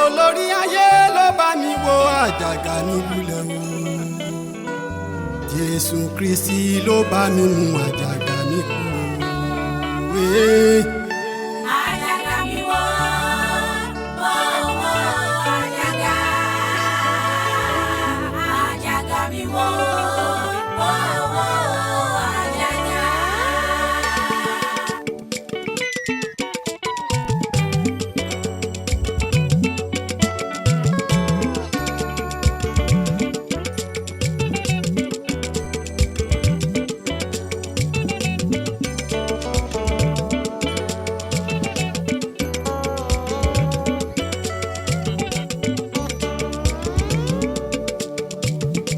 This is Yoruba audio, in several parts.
Olórí ayé ló bá mi wo àjàgà mi lulẹ̀ o. Jésù Kristi ló bá mi mú àjàgà mi kúrò. Àjàgà mi wó, wó, wó, àjàgà. Àjàgà mi wó, wó, wó, àjàgà.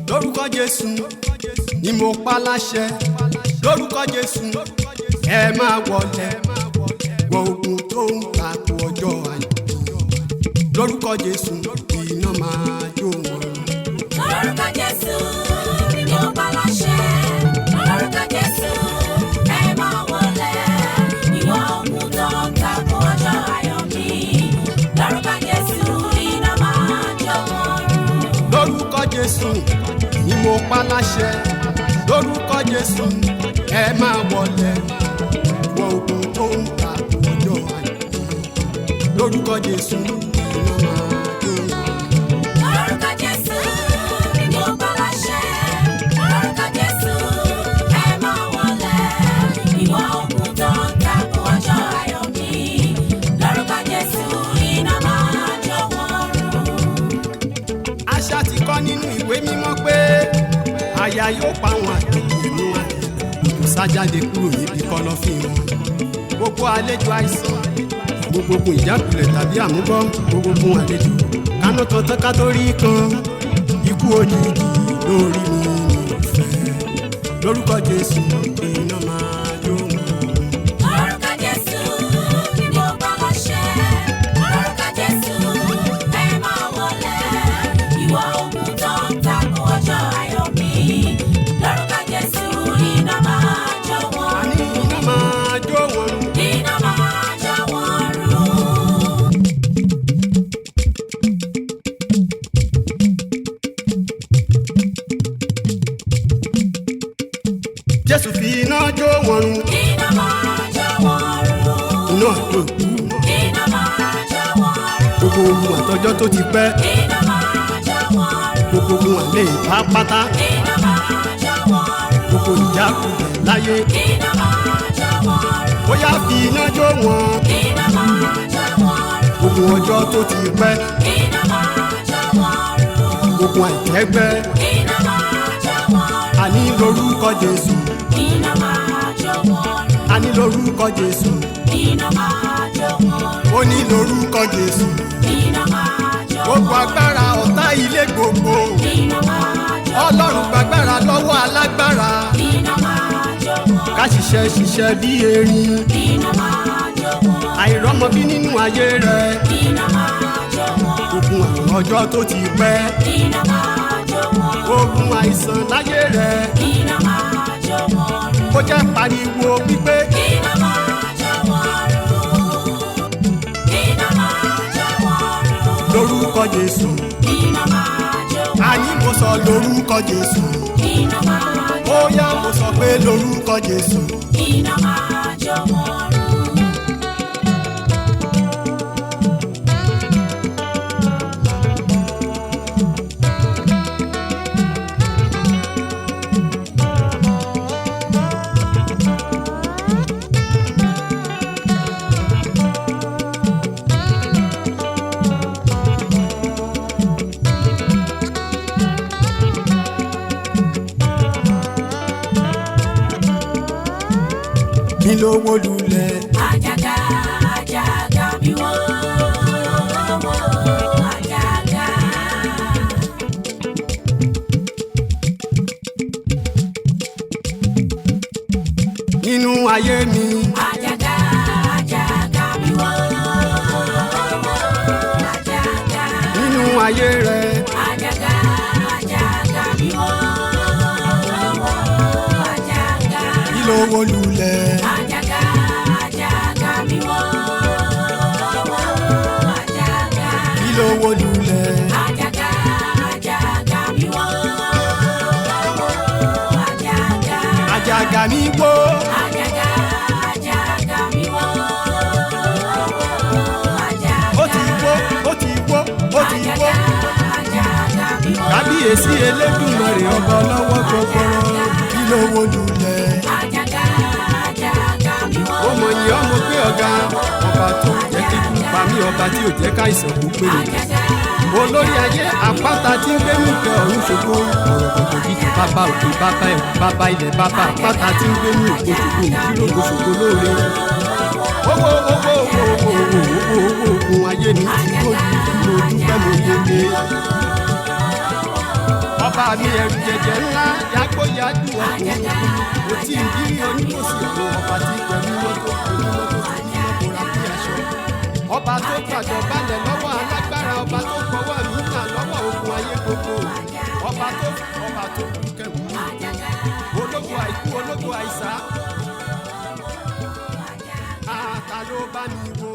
Lórúkọ Jésù ni mo pa láṣẹ, lórúkọ Jésù ẹ máa wọlé, wọ ogun tó ń takò ọjọ́ ayọ̀, lórúkọ Jésù iná máa jó wọn. Lórúkọ Jésù ni mo pa láṣẹ. Lórúkọ Jésù ẹ máa wọlé. Ìwọ ogun tó ń takò ọjọ́ ayọ̀ mi. Lórúkọ Jésù iná máa jó wọn run. Lórúkọ Jésù ni mo pa láṣẹ, lórúkọ Jésù ẹ máa wọlé, wọ ogun tó ń takò ọjọ́ ayọ̀, lórúkọ Jésù iná máa jó wọn. Lórúkọ Jésù ni mo pa láṣẹ. Lórúkọ Jésù ẹ máa wọlé. Ìwọ ogun tó ń takò ọjọ́ ayọ̀ mi. Lórúkọ Jésù iná máa jó wọn run. Àṣà ti kọ́ nínú ìwé mímọ́ pé àyà yóò pa àwọn àjòjì ẹ̀mú àti sájáde kúrò níbi kọ̀lọ̀fín wọn. Gbogbo àlejò àìsàn, gbogbo ìjákulẹ̀ tàbí àmúbọ́, gbogbo àlejò kánú kan tán ká tó rí kan, ikú òjijì lórí mi mi ò fẹ́. Lórúkọ Jésù iná máa jó wọn. Lórúkọ Jésù ni mo pa láṣẹ. Lórúkọ Jésù ẹ máa wọlé. Ìwọ ogun tó ń takò ọjọ́ ayọ̀ mi. Lórúkọ Jésù iná máa jó wọn Àní run. iná máa jó wọn. Iná máa jó wọn run. Jésù fi iná jó wọn run. Iná máa jó wọn run. Iná àjò ìkú. Iná máa jó wọn run. Gbogbo ogun àtọjọ́ tó ti pẹ́. Iná máa jó wọn run. Gbogbo ogun àlè ìbá pátá. Iná máa jó wọn run. Gbogbo ìjákulẹ̀ láyé. Iná máa jó wọn run. Bóyá fi iná jó wọn. Iná máa jó wọn run. Ogun ọjọ́ tó ti pẹ́. Iná máa jó wọn run. Ogun àìtẹ́gbẹ́. Iná máa jó wọn run. Àní lórúkọ Jésù. Iná máa jó wọn run. Àní lórúkọ Jésù. Iná máa jó wọn run. Ó ní lórúkọ Jésù. Iná máa jó Gbogbo wọn run. agbára ọ̀tá ilé gbogbo. Iná máa jó wọn Ọlọ́run run. gbàgbára lọ́wọ́ alágbára. Iná máa jó wọn Ká run. ṣiṣẹ́ ṣiṣẹ́ bí erin. Iná máa jó wọn run. Àìrọ́mọbí nínú ayé rẹ̀. Iná máa jó wọn run. Ogun àwọn ọjọ́ tó ti pẹ́. Iná máa jó wọn run. Ogun àìsàn láyé rẹ̀. Iná máa jó wọn run. Kó jẹ́ pariwo wípé. Iná máa jó wọn run. Iná máa jó wọn run. Lórúkọ Jésù. Iná máa jó wọn Àní mo sọ lórúkọ Jésù. Iná máa jó Ó yá mo sọ pé lórúkọ Jésù. Iná máa jó wọn run. Kí ló wó lulẹ̀? Àjàgà, àjàgà mi wó, wó, àjàgà. Nínú ayé mi. Àjàgà, àjàgà mi wó, wó, àjàgà. Nínú ayé rẹ̀. Àjàgà, àjàgà mi wó, wó, àjàgà. Kí ló wó lulẹ̀? Àjàgà, àjàgà mi wó, wó, àjàgà. Kí ló wó lulẹ̀? Àjàgà, àjàgà mi wó, àjàgà. Àjàgà mi wó. Àjàgà, àjàgà mi wó, àjàgà. Ó ti wó, ó ti wó, ó ti wó. Àjàgà, àjàgà mi wó. Kábíyèsí Elédùmarè, ọba ọlọ́wọ́ gbọgbọrọ, kí ló wó lulẹ̀? Àjàgà, àjàgà mi wó. Ó mọ iye ọmọ pé ọ̀gá, ọba tó jẹ́ kíkú pa mí, ọba tí ò jẹ́ káìsàn kú pé mi. Àjàgà, Olórí ayé, àpáta tí ń gbénú ìfẹ́ ọ̀run ṣògo, ọ̀rọ̀ gbọ̀ngàn jíjù, bàbá òkè, bàbá ẹ̀kú, bàbá ilẹ̀, bàbá àpáta tí ń gbénú ògo ṣògo, òjìlógo ṣògo lóore. Owó, owó, owó, owó, owó, owó, owó, ogun ayé mi ti wó lulẹ̀, mo dúpẹ́, mo yege. Ọba mi, ẹrù jẹjẹ ńlá, yàgbóyàjú ọkùnrin kò tí ń dírí oníkòsí ọ̀run, ọba tí pẹ̀lú mọ́tò pẹ̀lú mọ́tò pẹ̀lú mọ́tò ra bí aṣọ, ọba tó gbàjọ balẹ̀ lọ́wọ́ alágbára, ọba tó fọwọ́ mi là lọ́wọ́ ogun ayé gbogbo, ọba tó kú kẹwù mí, ológo àìkú, ológo àìsá. Ata ló bá mi wó.